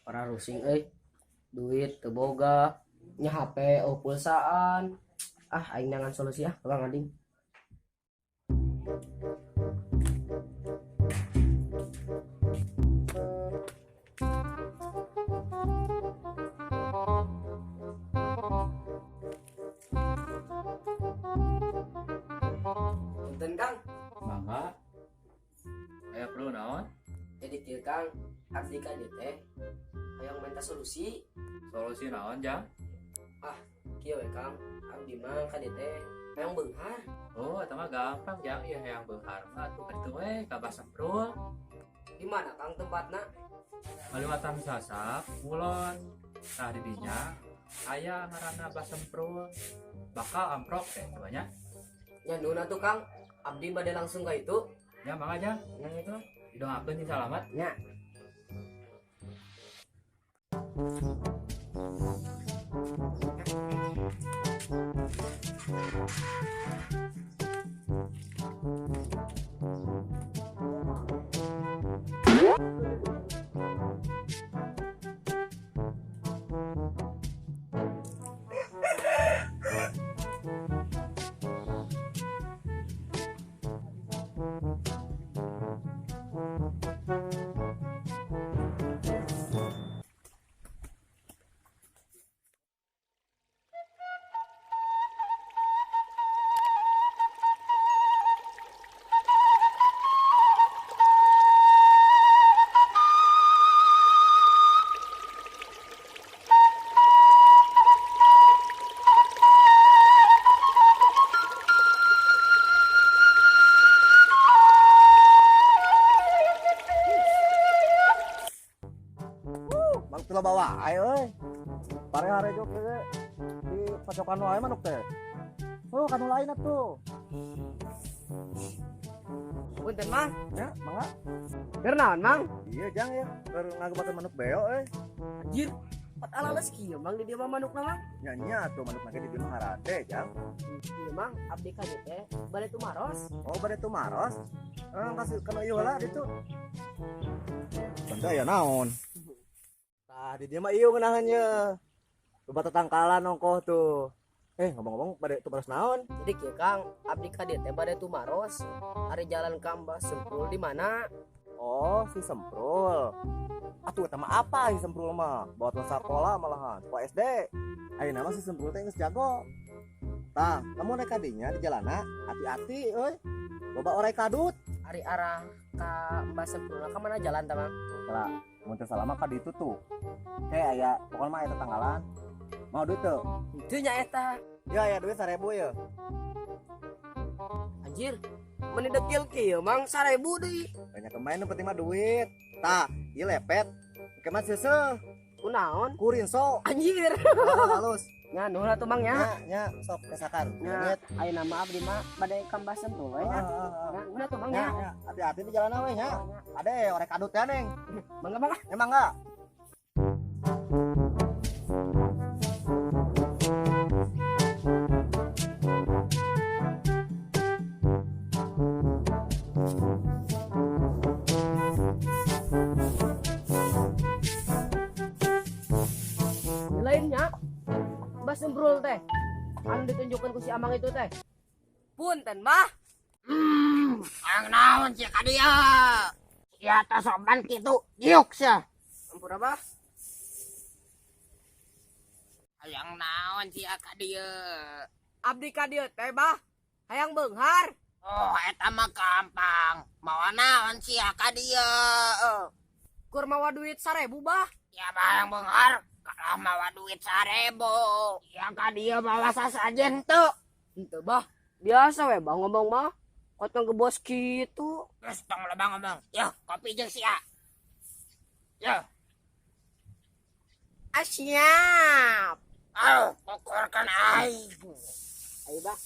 Para rusing euy. Duit teu boga, nya HP oh pulsaan. Ah, aing nangan solusi ah, Bang Ading. Punten Kang, Mangga. Aya perlu naon? Jadi kieu Kang, abdi ka dieu teh hayang minta solusi. Solusi naon, Jang? Kieu we Kang, abdi mah ka dieu teh hayang beunghar. Oh, eta mah gampang, Jang. Ieu hayang beunghar mah atuh ka ditu we ka Bah Semprul. Di mana Kang tempatna? Ngaliwatan sasak kulon. Tah di dinya aya ngaranna Bah Semprul. Bakal amprok teh coba nya. Nya nuhun atuh Kang, abdi bade langsung ka itu. Ya mangga, Jang. Nya itu. Didoakeun sing salamat. Nya. Manuk teu loba wae euy. Pare-hare jok ge di pacokan wae manuk teh. Oh, kanu lain atuh. Punten Mang, Ya, mangga. keur naon Mang? Iya, Jang ya. Keur ngagebakeun manuk beo euy. Anjir, pat alales kieu Mang di dieu mah manukna Mang. Nya nya atuh manuk ge di dieu mah harade, Jang. Ieu Mang, abdi ka dieu teh bade tumaros. Oh, bade tumaros. Eh, kasih kana ieu heula ditu. Benda ya naon? Tah, di dieu mah ieu ngeunaheun ye. Loba tetangkalan ongkoh tuh. Ngomong-ngomong bade tumaros naon? Jadi kieu Kang, abdi ka dieu teh bade tumaros. Ari jalan ka Mbah Semprul di mana? Oh, si Semprul. Atuh eta mah apa si Semprul mah? Bawa ke sekolah malahan, sekolah SD. Ayeuna mah si Semprul teh geus jago. Tah, lamun rek ka dinya di jalana, hati-hati euy. Loba orai kadut. Ari arah ka Mbah Semprul ka mana jalan tah Mang? Lah, mun teu salah mah ka ditu tuh. Kayak aya, pokokna mah aya tetanggalan. Mau duit tuh? Henteu nya eta. Ya, ya duit 1000 ya. Anjir, meni dekil kieu Mang 1000 deui. Banyak kemain nu penting mah duit. Tah, ieu lepet. Engke mah seuseuh. Kunaon? Kurinso. Anjir. Halus. Nya nuhun atuh Mang nya. Nya, nya sok kesakan. Nya, ayeuna mah abdi mah bade ka Mbah Semprul we nya. Nya, nuhun atuh Mang Nya, nya. nya. Hati-hati di jalan we nya. Ade orek kadut ya, Neng. Mangga mangga. Emang enggak? Lainnya Mbah Semprul teh anu ditunjukkan ku si Amang itu teh. Punten Mbah. Ang naon sia ka dieu? Sia teh sopan kitu, diuk sia. Ampura Bah. Hayang naon sia ka dieu? Abdi ka dieu teh Bah. Hayang beunghar. Oh, eta mah gampang. Mawa naon sia ka dieu? Kur mawa duit 1000 Bah. Ya mah hayang beunghar, kalah mawa duit 1000. Ya ka dieu mawa sasajen teu. Henteu Bah. Biasa we Bah ngomong mah. Kot ngegebos kitu. Geus tong loba ngomong. Yo, kopi jeung sia. Yo. Ah, siap. Aduh, kokorkan aing. Ayo Bah.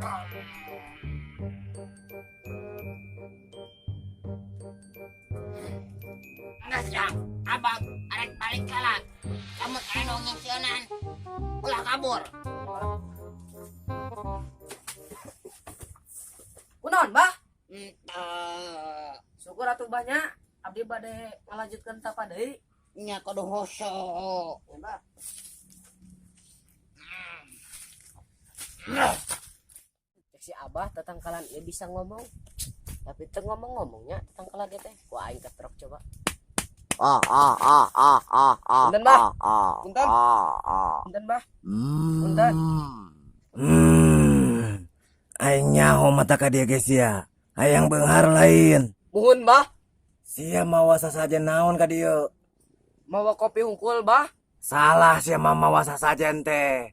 Geus Jang, abang arek balik heula. Lamun aya nu ngingsieunan, ulah kabur. Kunaon, Bah? Entah. Syukur atuh banyak. Abdi bade ngalanjutkeun tapa deui. Nya kudu hosok. Ya, Bah. Cek si Abah tetangkalan ieu bisa ngomong. Tapi teu ngomong-ngomongnya tetangkalan ieu teh. Ku aing ketrok coba. Ah ah ah ah ah ah. Punten, Bah. Ah, ah, Punten. Ah, ah. Punten, Bah. Hmm. Punten. Hmm. Aing nyaho mata ka dieu ge sia. Hayang beunghar lain. Muhun, Bah. Sia mawa sasajen naon ka dieu? Mawa kopi hungkul, Bah. Salah sia mah mawa sasajen teh.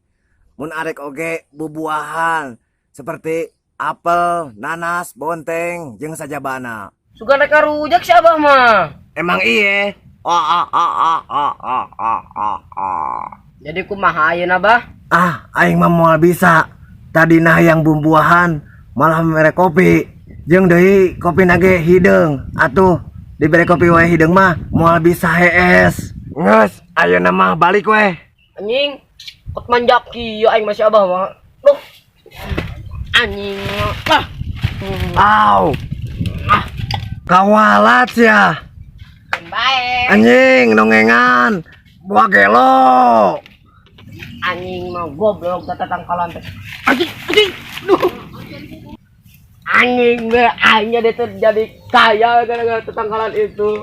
Mun arek oge bubuahan seperti apel, nanas, bonteng, jeung sajabana. Sugan rek rujak si Abah mah. Emang iye? Ah ah ah ah ah ah ah ah ah. Jadi kumaha ayeuna, Bah? Ah, aing mah moal bisa. Tadi nah yang bumbuahan malah mere kopi. Jeung deui kopi nage hideung. Atuh dibere kopi wae hideung mah moal bisa hees. Geus, ayeuna mah balik weh. Anjing, kot manjak kieu aing masih Abah mah. Duh. Anjing. Ah. Au. Ah. Kawalat ya. Bae. Anjing nongengan. Buah gelo. Anjing mah goblok tetangkalan teh. Anjing, anjing. Duh. Anjing, aingnya dia terjadi kaya gara-gara tetangkalan itu.